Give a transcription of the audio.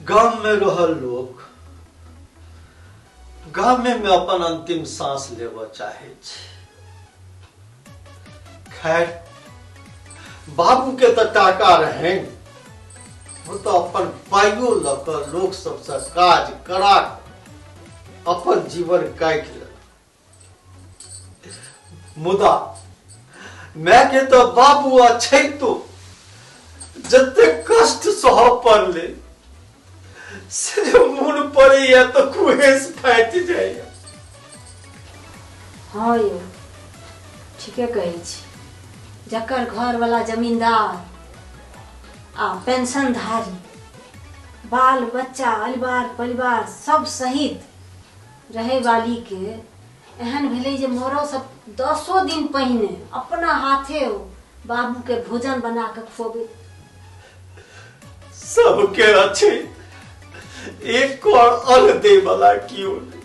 गाममे रहल लोक गामेमे अपन अंतिम सांस लेबऽ चाहै छै। खैर, बाबूके तऽ टाका रहनि, ओ तऽ अपन पाइयो लऽ कऽ लोक सबसँ काज करा कऽ अपन जीवन काटि लेलक। मुदा मायके तऽ बाबू अछैतो जते कष्ट सहऽ पड़लै से जे मोन पड़ैया तऽ कुहेस फाटि जाइया। हँ यौ, ठीके कहै छी। जकर घरवला जमींदार आ पेंशनधारी, बाल बच्चा परिवार परिवार सब सहित रहै वाली के एहन भेलै जे मरऽसँ 10 दिन पहिने अपना हाथे ओ बाबूके भोजन बना कऽ खुअबै। सबके अछि एक और अन्न दै वाला कियो नहि।